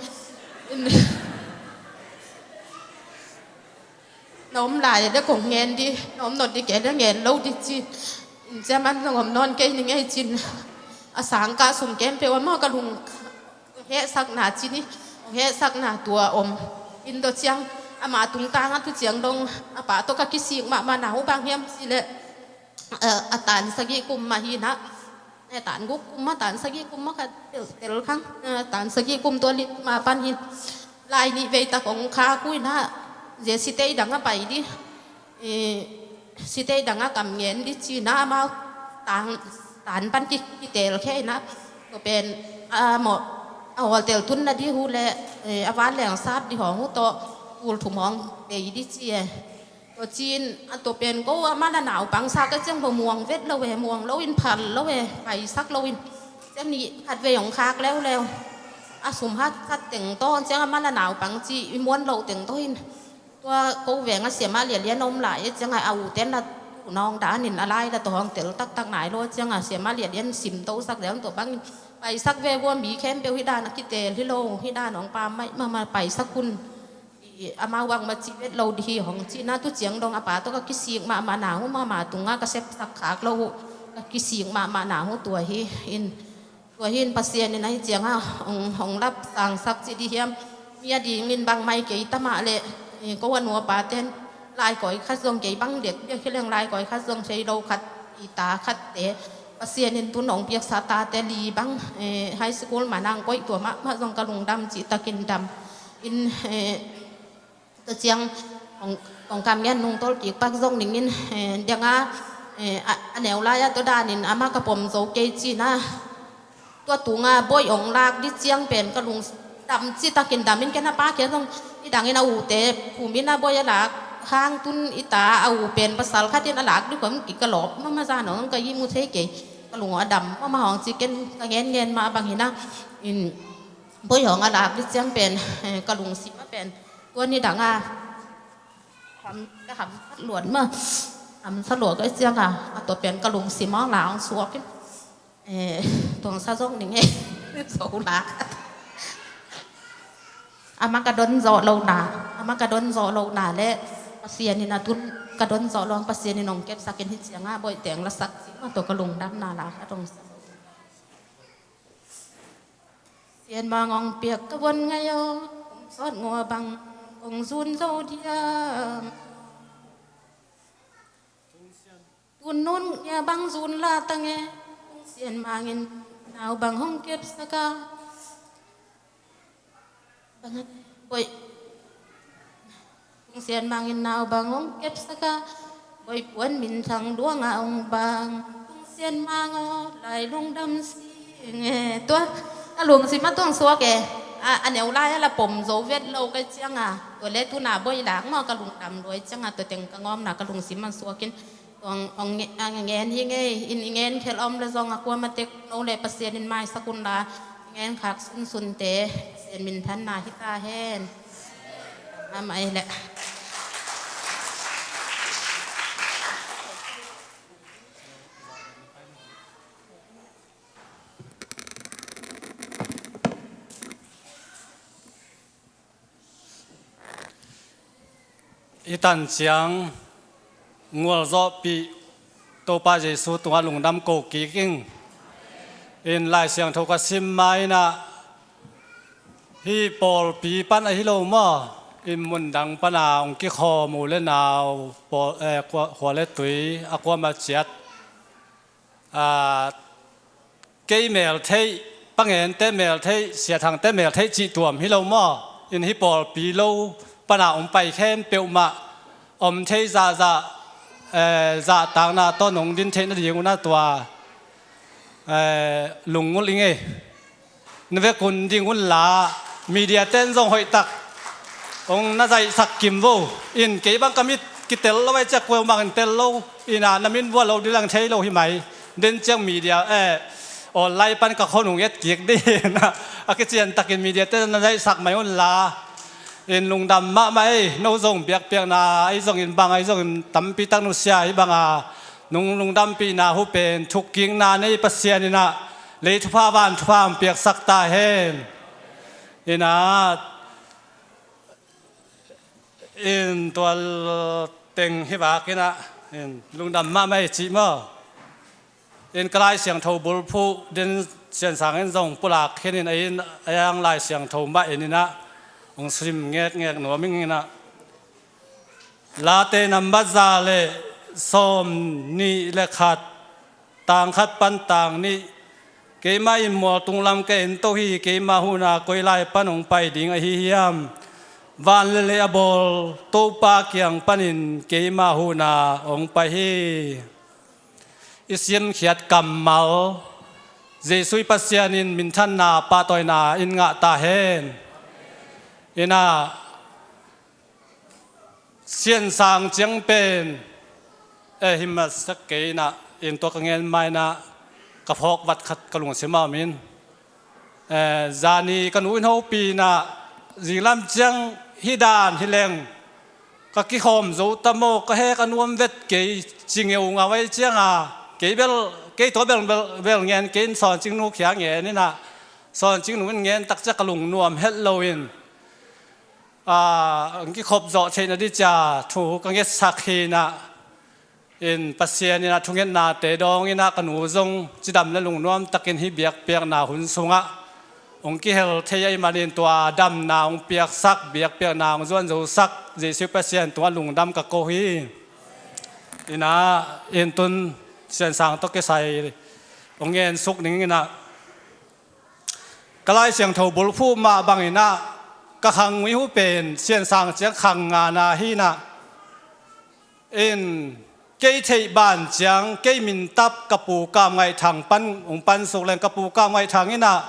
Na om lai le kong ngen dih, na om nawn dih kei le ngen lo dih ci. Ciang a man zong om nawn kei ni ngei ci-in a sangkah sum khempeuh a mah ka lung hehsakna cih ni, hong hehsakna tua om. In tua ciang ama tungtang a thuciang dong a pa tawh ka kisik mahmahna uh bang hiam cih leh, eh, a tan sagih kum mah hi-in ah, eh, tan guk kum mah, tan sagih kum mah ka tel, tel khang, eh, tan sagih kum tua li mah pan hi-in lai nih vei tak hong khak uh in ah, zia sitei dang a pai dih, eh, sitei dang a kam ngen dih ci-in ah amau tang, tan pan ki, kitel khia in ah, tua pen, ah, mawh, a hawltel tunna dih uh leh, eh, a vanleng sap dih hawng uh tawh tul thum hawng bei dih ci e. Tua ci-in a tua pen ko amah la naupang sa ka ciang va muang vet lo e, muang lo in phal lo e, paisak lo in. Ciang nih khat vei hong khak leuleu. A sum hat khat teng tawh ciang amah la naupang ci i muan loh teng tawh in. Tua ko veng a siamah lialian om lai e ciang a, a u ten la tu nawng dan in a lai la tawh hong tel taktak nai lo ciang a siamah lialian sim tosak leng tua bangin paisak ve vua, mi khempeuh hih dan a kitel hi lo, hih dan hong pam mai mahmah, paisak un. I, amau bangmah ci vet lo dih hi hong ci-in ah thuciang dong a pa tawh ka kisik mahmahna uh, mahmah tungah ka sepsak khak lo uh, ka kisik mahmahna uh tua hi in. Tua hi-in Pasian in ahi ciangah hong, hong lapsangsak cih dih hiam. Mi a dingin bangmah hi kei ta mah leh, eh, ko a nu a pate'n laikawi khat zong kei bang dekdek hi leng laikawi khat zong thei lo khat, i ta khatte Pasian in tun hong piaksa tate li bang, eh, high school man ang koih tua mahmah zong ka lungdam cih takin dam. In, eh, tua ciang kong, kong kam ngen nungtolh kik pak zong dingin, eh, dang a, eh, a, a neu lai-ah tua danin amah ka pom zo kei ci-in ah, tua tunga bawi hong lak dih ciang pen ka lungdam cih takin dam in, ken a pa kiang zong i dangin a ute pum in a bawi a lak hang tun i ta a u pen pasal khat in a lak dih kua kik ka lawp mahmah zan hong ka ihmu thei kei, ka lung a dam mahmah hong ci, ken ka ngen ngen mah bang hi-in ah, in bawi hong a lak dih ciang pen, eh, ka lungsim ah pen tua ni dang a ham, ka hamsat luat mah, hamsat luat ka ciang a, a tua pen ka lungsim ah la hong suak in. Eh, tuang sa zong ning e. Zo lak. Amah ka don zawh lohna, amah ka don zawh lohna leh Pasian in a tun ka don zawh lo, Pasian in hong kepsak in hi ciang a bawi teng la sak cih mah tua ka lungdamna lak a tuang sa. Sian Mang hong piak ka vuan ngai aw, kong sawt ngua bang kong zun zo diam. Tun nun ngia bang zun la tang e, Kung Sian Mang in nau bang hong kepsak a. Bang a, bawi. Kung Sian Mang in nau bang hong kepsak a. Bawi puan minthang luang a hong bang. Kung Sian Mang aw, lai lungdam sing e. Tua a lungsim ah tuang suak e. A, a neu lai-ah la pom zo vet lo ka ciang a. Tua leh tuna bawi lak maw ka lungdam lua ciang a, tua teng ka ngawmna ka lungsim ah suak in. Tuang hong nge-, a ngen hi ngei, in i ngen khelh om leh zong a kuamah tek no leh Pasian in maisak un la, i ngen khak sunsunte Pasian minthanna hi ta hen. Amah ei leh. I tan ciang ngualzawhpih Topa Jesu tungah lungdam ko kik ing. In Lai Siangtho ka sim ma-in ah, hih pawlpi pan ahi lo maw, in mundang pana hong kikhawm u le nau, pawl, eh, khua, khua le tui a kuamah ciat. Ah, kei mel theih, Pa Ngente mel theih, Sia Thangte mel theih cih tuam hi lo maw? In hih pawlpi lo pana hong pai khempeuh mah om thei zahzah, eh, zahtakna tawh nong din theih nading un ah tua, eh, lungngulh ing ei. Na vekun ding unla, media ten zong hoihtak hong na zaihsak kim vo. In kei bang ka mit kitel lo ai ciah kuamah in tel lo. Ina na min vual lo ding lang thei lo hi mai. Den ciang media, eh, online pan ka khonung et kik ding. A kician takin media ten na zaihsak mai unla. In lungdam mahmah ei, no zong biakpiakna, ei zong in bang, ei zong in tampi tak nusia hi bang a. Nung lungdampihna hu pen thukkikna nei Pasian in ah lei thupha van thupha hong piaksak ta hen. In ah, in tua teng hi vak in ah, in lungdam mahmah ei cih maw? In ka Lai Siangtho bulphuh den Siansang in zong pulak khin in a inn a yang Lai Siangtho mah en in ah hong sim ngekngek nuam ing in ah, Late nambat za le sawm nih le khat, tang khat pan tang nih, keimah in mualtung lam ka en to hi. Keimah huhna koi lai pan hong pai ding ahi hiam? Van le lei a bawl Topa kiang panin keimah huhna hong pai hi. I simkhiat kammal Jesuh i Pasian in minthanna pahtawina in ngah ta hen. In ah, Siansang ciang pen eh, hi masak kei in ah, in tua ka ngen ma in ah ka phawk vat khat ka lungsim ah om in, eh, zani ka nu in hopih in ah, zinglam ciang hih dan hi leng ka kikhawm zo ta maw, ka hek a nuam vet kei, ci ngeungau ei ciang a, kei bel, kei tua bel, bel, bel ngen kei in Sawncing nu khia ngen in ah, Sawncing nu in ngen tak ciang ka lungnuam het lo in, ah, hong kikhop zawh theihna ding cia thu ka ngetsak hi in ah, in Pasian in ah thungetnate dawng in ah ka nu zong cidam le lungnuam takin hih biakpiakna hun sungah hong kihel thei ahih manin tua damna hong piaksak, biakpiakna hong zuanzosak Jesuh Pasian tungah lungdam ka ko hi. In ah, in tun Siansang tawh kisai hong ngensuk ning in ah, ka Lai Siangtho bulphuh mah bang in ah, ka khang ngui hu pen Siansang ciang khang ngana hi in ah, in kei theih ban ciang kei mintap ka pu Kam Ngaih Thang pan hong pansuk leng, ka pu Kam Ngaih Thang in ah,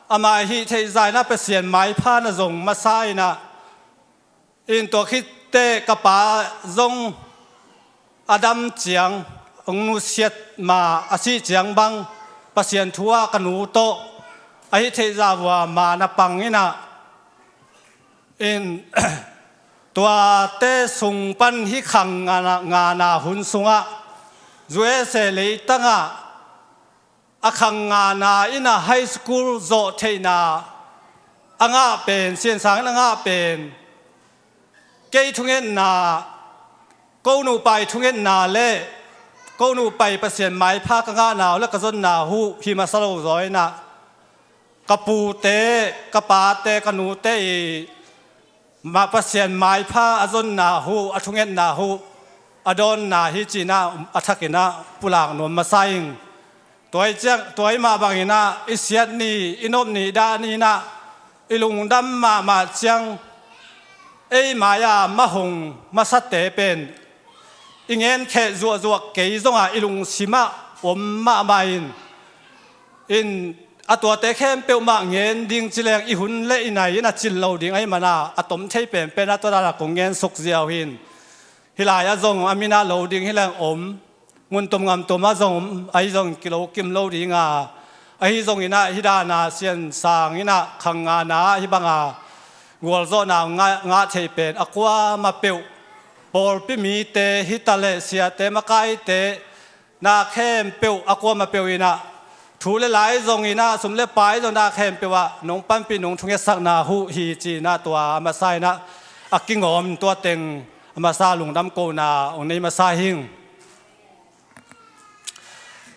ama hih theih za in ah Pasian maipha na zong masa in ah, in tua khit teh ka pa zong a dam ciang hong nusiat ma, a sih ciang bang Pasian thu ah ka nu tawh a hih theih zah vuah ma na pang in ah, in tuate sung pan hih khang ngana, ngana hun sungah U S A leitangah a khang ngana in ah high school zawh theihna a ngah pen, Siansang in a ngah pen, kei thungetna, ko nupa i thungetna le ko nupa i Pasian maipha ka ngahna uh le ka zonna uh hi masa lo zaw in ah, ka pute, ka pate, ka nute i mah Pasian maipha a zonna uh, a thungetna uh a dawnna hi ci in ah a thak in ah pulak nuam masa ing. Tua i ciang, tua i mah bang in ah i siat ni, i nop ni, dah ni in ah i lungdam mahmah ciang, ei mai-a mah hong masate pen i ngen kheh zuahzuah kei zongah i lungsim ah om mahmah in, in a tuate khempeuh mah ngen ding ci leng i hun le i nai in a cin lo ding ahih man a, a tom thei penpen ah tua dan a kong ngensuk ziau hi in. Hih lai ah zong a min ah lo ding hi leng om, mun tum ngam tum ah zong om, ahi zong kilo kim lo ding a, ahi zong in ah hih dan a Siansang in ah khang ngana ah hih bang a gualzawhna ngah, ngah theih pen a kuamah peuh, pawlpi mite, hita le siate, makaite, na khempeuh a kuamah peuh in ah thu le lai zong in ah, sum le pai zong na khempeuh ah nong panpih, nong thungetsakna uh hi ci in ah tua a masa in ah a kingawm, tua teng a masa lungdam kohna hong nei masa hi ing.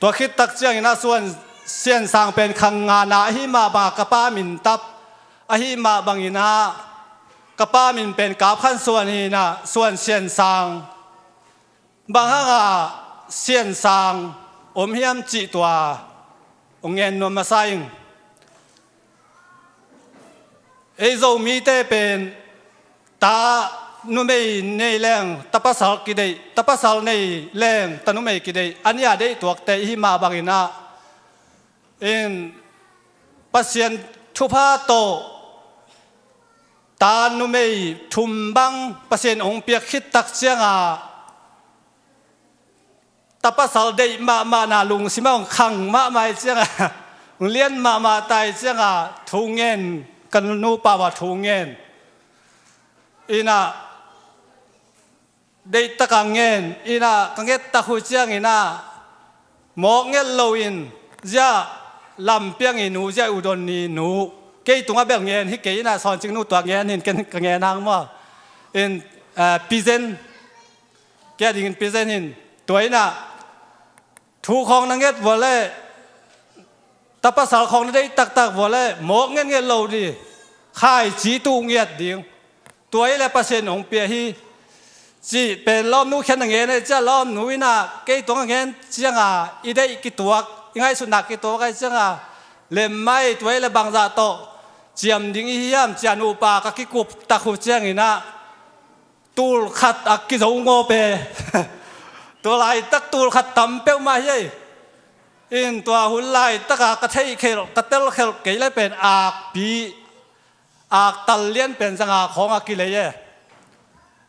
Tua khit tak ciang in ah Suan, Siansang pen khang ngana ahih mah bang a ka pa mintap ahih mah bang in ah ka pa min pen Kap Khan Suan hi in ah Suan Siansang. Bang hang a Siansang om hiam cih tua hong ngen nuam masa ing. Ei Zomite pen ta numei nei leng ta pasal kideih, ta pasal nei leng ta numei kideih, a nih a deih tuakte i hih mah bang in ah, in Pasian thupha tawh ta numei thum bang Pasian hong piak khit tak ciang a, ta pasal deih mahmah na lungsim ah hong khang mahmah i ciang a, hong lian mahmah ta i ciang a, thu ngen, ka nupa uah thu ngen. In ah, deihtak a ngen, in ah ka nget tak uh ciang in ah, mawk nget lo in, zia Lam Piang i nu, zia U Don Ni nu, kei tungah bel ngen hi kei in ah, Sawncing nu tua ngen hi in, ken ka ngen hang maw. In, ah, pizen, kei a dingin pizen hi in, tua in ah thu khawng na nget vua leh Tapasal khawng na deih taktak vua le mawk ngetnget lo dih. Khaici tuh ngiat ding. Tua hi le Pasian hong pia hi. Cih pen lawmnu khian a ngen ahi ciah lawmnu in ah kei tuang a ngen cianga i deih kituak, i ngaihsutna kituak ahi cianga lem mai, tua hi le bangzah tawh ciam ding i hiam, cian upa ka kikup tak uh ciangin ah tul khat a kizo ngawp e. Tua laitak tul khat tam peuhmah hi ei. In tua hun laitaka ka theih khelh, ka tel khelh kei le pen akpi, aktal lian pen zanga khawng a kilei e.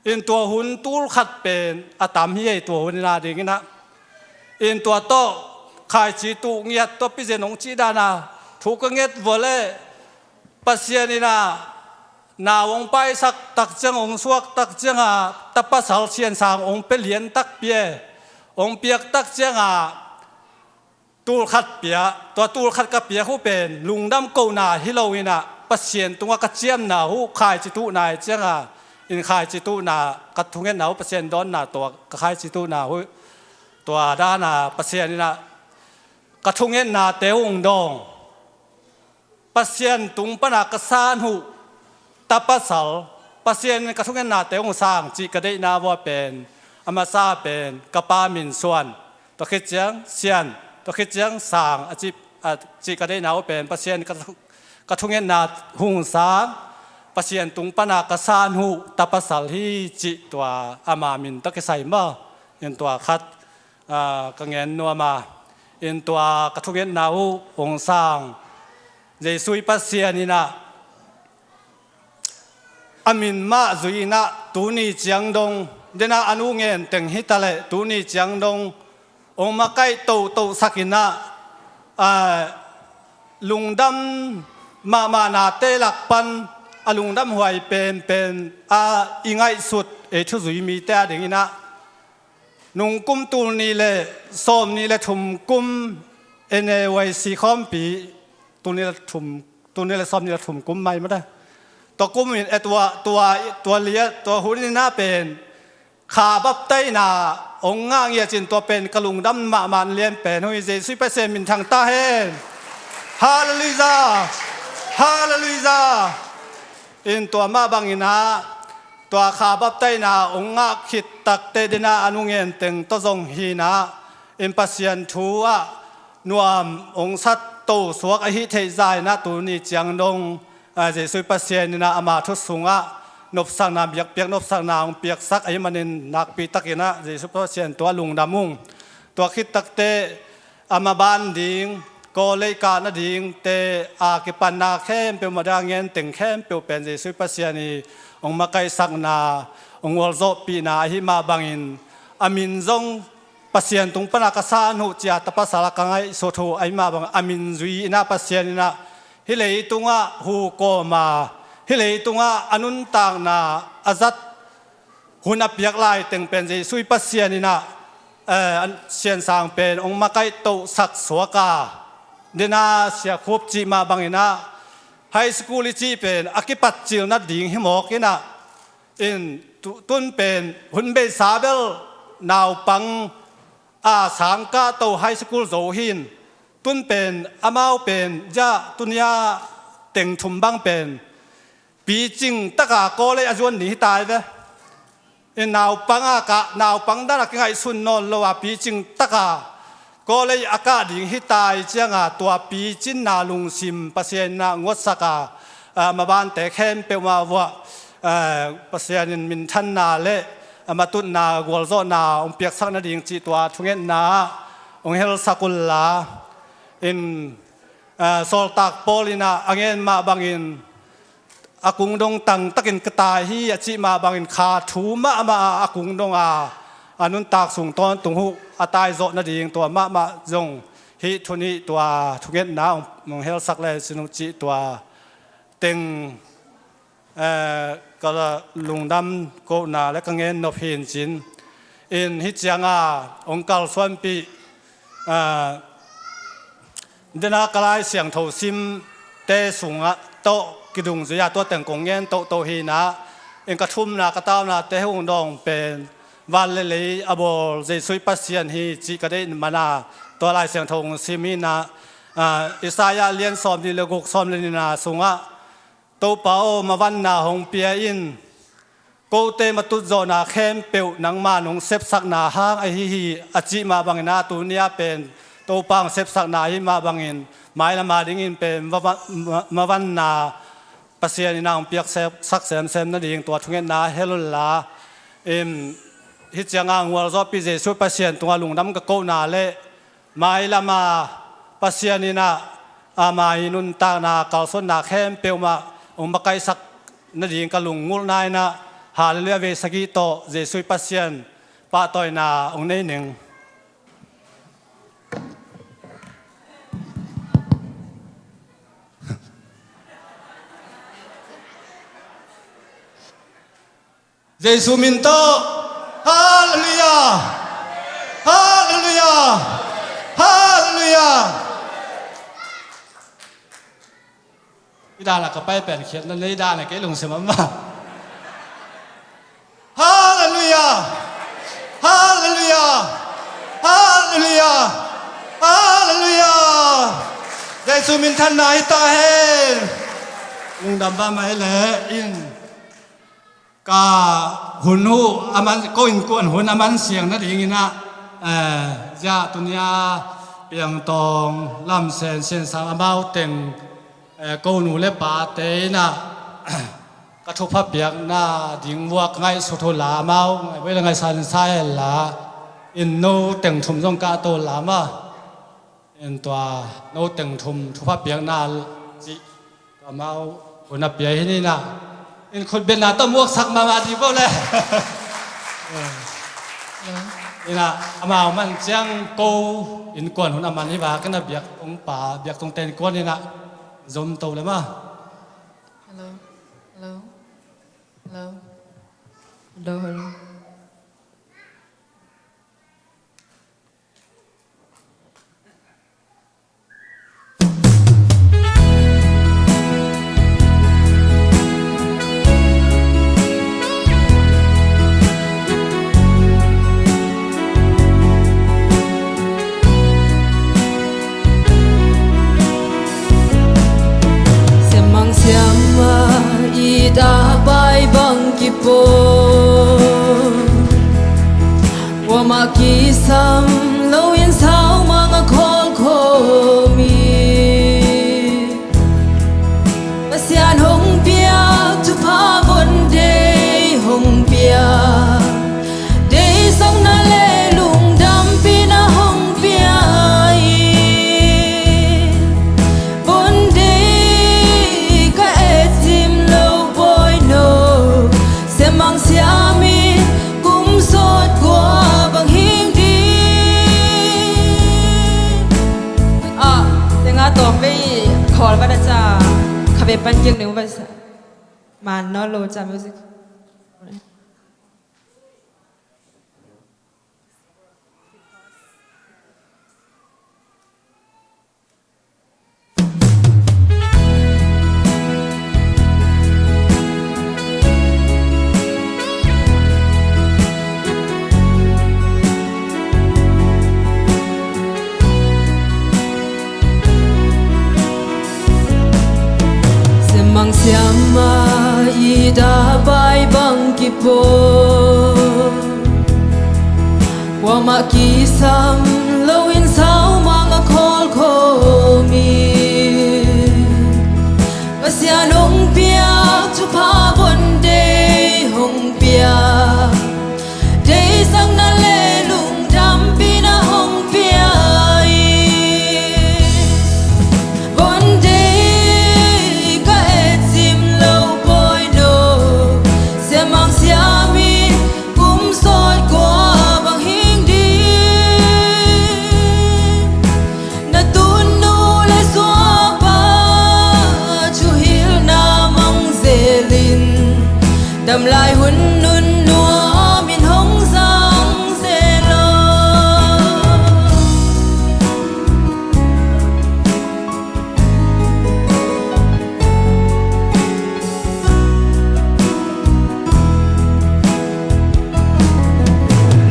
In tua hun tul khat pen a tam hi ei, tua hun ina dingin ah. In tua tawh khaici tuh ngiat tua pizen hong cih dana thu ka nget vua le Pasian in ah nau hong paisak tak ciang, hong suak tak cianga tapasal siansang hong pia lian takpi e. Hong piak tak cianga tul khat pia, tua tul khat ka piak uh pen lungdam kohna hi lo in ah Pasian tungah ka ciamna uh khaici tuhna hi cianga, in khaici tuhna, ka thungetna uh Pasian dawnna tua ka khaici tuhna uh tua dana Pasian in ah ka thungetnate uh hong dawng. Pasian tung pana ka san uh tapasal, Pasian in ka thungennate hong sang cih ka deihna vua pen a masa pen ka pa min Suan, tua khit ciang Sian, tua khit ciang Sang a cih, a cih ka deihna uh pen Pasian ka, ka thungenna hong sang, Pasian tung pana ka san uh tapasal hi cih tua ama min tawh kisai maw. In tua khat, a, ka ngen nuam a, in tua ka thungetna uh hong sang Jesuh i Pasian in ah a min mah zui in ah tuni ciang dong, dena a nu ngen teng hi ta leh tuni ciang dong hong makaih tohtohsak in ah, a, lungdam mahmah nate lak pan a lungdam huai penpen a i ngaihsut ei thuzui mite a dingin ah nungkum tul nih le sawm nih le thum kum, N A Y C khawmpi, tul nih le thum, tul nih le sawm nih le thum kum mai mata. Tua kum in, eh, tua, tua, tua liat, tua hun in ah pen kha baptaina hong ngah ngiat cin tua pen ka lungdam mahmah lian pen uh hi. Jesuh i Pasian min thang ta hen. Halleluiah. Halleluiah. In tua mah bangin ah tua kha baptaina hong ngah khit takte dena a nu ngen teng tawh zong hi in ah, in Pasian thu ah nuam hong sat to suak ahi theih za in ah tuni ciang dong, a, Jesuh i Pasian in ah ama thu sungah nopsakna, biakpiak nopsakna hong piaksak ahih manin nakpi takin ah Jesuh Pasian tua lungdam ung. Tua khit takte a maban ding, college kah nadingte a kipanna khempeuh, mada ngen teng khempeuh pen Jesuh Pasian i hong makaihsakna, hong gualzawhpihna ahih mah bangin a min zong Pasian tung pana ka san uh cia tapasal a ka ngaihsut uh ahih mah bangin a min zui in ah Pasian in ah hih leitungah hu kawm a, hih leitungah a nuntakna a zat hun a piak lai teng pen Jesuh i Pasian in ah, eh, an siansang pen hong makaih tohsak suak a, dena siakhup cih mah bangin ah high school i cih pen a kipatcil nading hi mawk in ah, in tu-, tun pen hun beisa bel naupang a sangkah to high school zo hi in, tun pen amau pen zia tunia teng thum bang pen picing taka college a zuan ding hi tai ve. I naupang a kah, naupang dan a kingaihsun nawn lo a picing taka college a kah ding hi tai cianga tua picinna lungsim Pasian in ah nguatsak a, a, mabante khempeuh mah vuah, a, Pasian in minthanna le a matutna gualzawhna hong piaksak nading cih tua thungetna ah hong helsak unla. In, a, sawltak Paul in ah a ngen mah bangin a kung dong tangtakin ka tai hi a cih mah bangin kha thu mahmah a, a kung dong a, a nuntak sung tawntung uh a taizawh nading tua mahmah zong hih thu nih tua thungetna hong, hong helsak le sin uh cih tua teng, eh, ka lungdam kohna le ka ngen nop hi in cin. In hih cianga hong kalsuanpih, eh, dena ka Lai Siangtho simte sungah tawh kidungzui a tua teng kong ngen tohtoh hi in ah, in ka thumna ka taunate hong dawng pen van le lei a bawl Jesuh Pasian hi cih ka deih mana tua Lai Siangtho hong sim hi in ah, Ah, Isaiah lian sawm nih le guk, sawm le nihna sungah, "Topa aw, mavanna hong pia in, kote matutzawhna khempeuh nangman hong sepsakna hang ahi hi," a cih mah bangin ah, tuni-ah pen Topa hong sepsakna ahi mah bangin, mailam a dingin pen mava-, ma-, mavanna Pasian in ah hong piaksak semsem nading tua thungetna hel unla, in, hih ciangah ngualzawhpih Jesuh Pasian tungah lungdam ka kohna le, mailam a Pasian in ah ama ii nuntakna, kalsuanna khempeuh mah hong makaihsak nading ka lunggulhna in ah, Halleluiah vei sagih tawh Jesuh Pasian pahtawina hong nei ning. Jesuh min tawh. Halleluiah! Halleluiah! Halleluiah! I dan a ka pai pen khiatna nei dan a kei lungsim a mah. Halleluiah! Halleluiah! Halleluiah! Halleluiah! Jesuh minthanna hi ta hen. Lungdam mahmah leh in. Ka hun uh a man, ko innkuan hun a man siang nadingin ah, eh, zia tuni-a Piangtawng Lam Sen Sian Sang amau teng, eh, ko nu le pate in ah ka thupha piakna ding vuak ngaihsut uh la, amau ngaihboi le ngaihsan sa hen la, in no teng thum zong kahto la mah. In tua no teng thum thupha piakna cih tua amau hun a pia hi ni in ah, in khutbetna tawh muaksak mahmah dih bo le. In ah amau man ciang ko innkuan hun a man hi vak in ah, biaktungpa, biaktungte innkuan in ah zom to le mah. Hello. Hello. Hello. Hello, hello. Siamang siama i dabai bang kipawl, kuamah kisam loin saumang a khawlkhawm hi. Pasian hong piak thupha von deih hong piak, deihsakna le lungdampihna hong pia hi. Von deih ka et sim lo bawi no, siamang siam in kum sawt kua bang hing ding. Ah, tenga tawm vei khawl va da ca, kha vei pan kiak neu va sa. Man no lo ca music. Siamang siama i dabai bang kipawl, kuamah kisam loin saumang a khawlkhawm hi. Pasian hong piak thupha von deih hong piak, deihsakna le lungdampihna hong pia hi. Von deih ka et sim lo bawi no, siamang siam in kum sawt kua bang hing ding. Na tunnu le suapa thuhilhna mang zelin, damlai hun nunnuam in hong zang zel aw.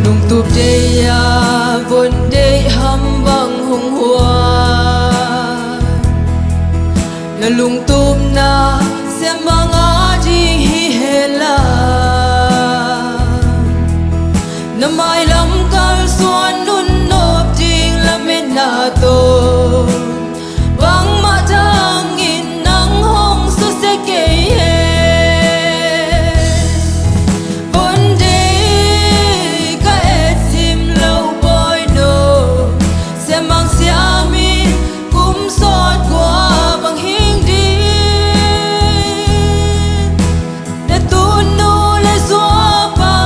Lungtup deih a von deih ham bang hong hua, Na lungtupna siamang a ding hi hen la, na mailam kalsuan nunnop ding lametna tawh bangmah dangin nang hong susia kei hen. Von deih ka et sim lo, Bawi no, siamang siamin kum sawt kua bang hing ding. Na tutnu le zuapa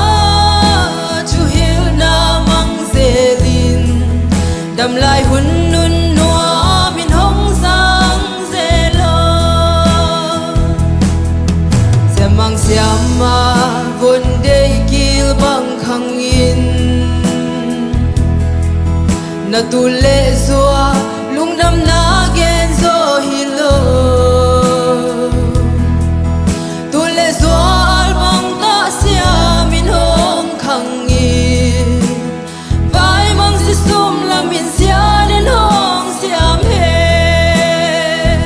thuhilhna mang zelin, damlai hun nunnuam in hong zang zel aw. Siamang siama, von deih kil bang khangin, na tu le zua lungdamna gen zaw hi lo. Tu le zua albang tah siamin hong khangin, vai mang zi sum lamin sianin hong siam hen.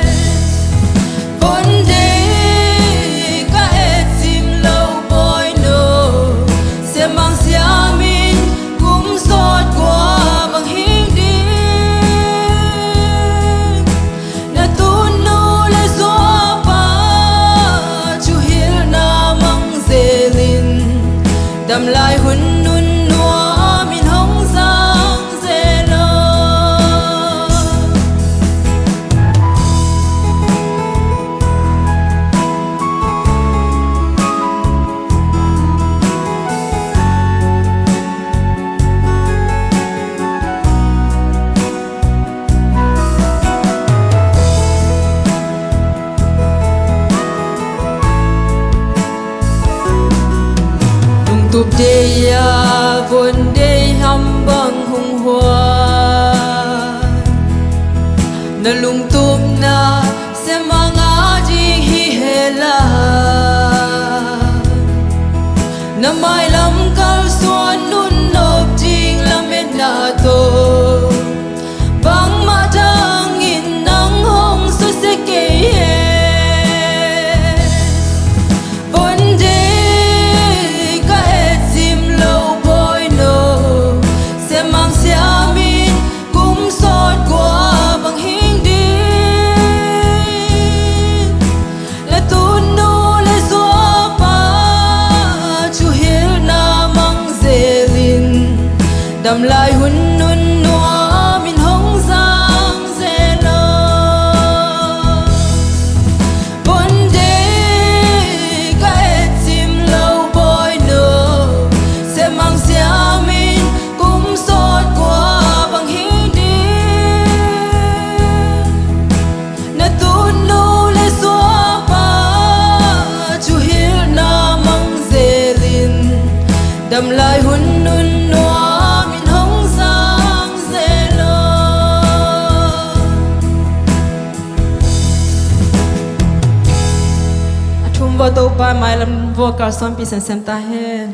Von deih ka et sim lo, Bawi no, siamang siamin kum sawt kua bang hing ding. Na tutnu le zuapa thuhilhna mang zelin, damlai hun nunnuam in hong zang zel aw. Lungtup deih a von deih ham bang hong huai, na lungtupna siamang a ding hi hen la, na mailam kalsuan nunnop ding lametna tawh bangmah dangin nang hong susia kei hen. Von deih ka et sim lo, Bawi no, siamang siamin kum sawt kua bang hing ding. Na tutnu le zuapa thuhilhna mang zelin, damlai hun nunnuam in hong zang zel aw. Von deih ka et sim lo, Bawi no, siamang siamin kum sawt kua bang hing ding. Na tutnu le zuapa thuhilhna mang zelin, damlai hun nunnuam in hong zang zel aw. A thum vua Topa mailam vua kalsuanpih semsem ta hen.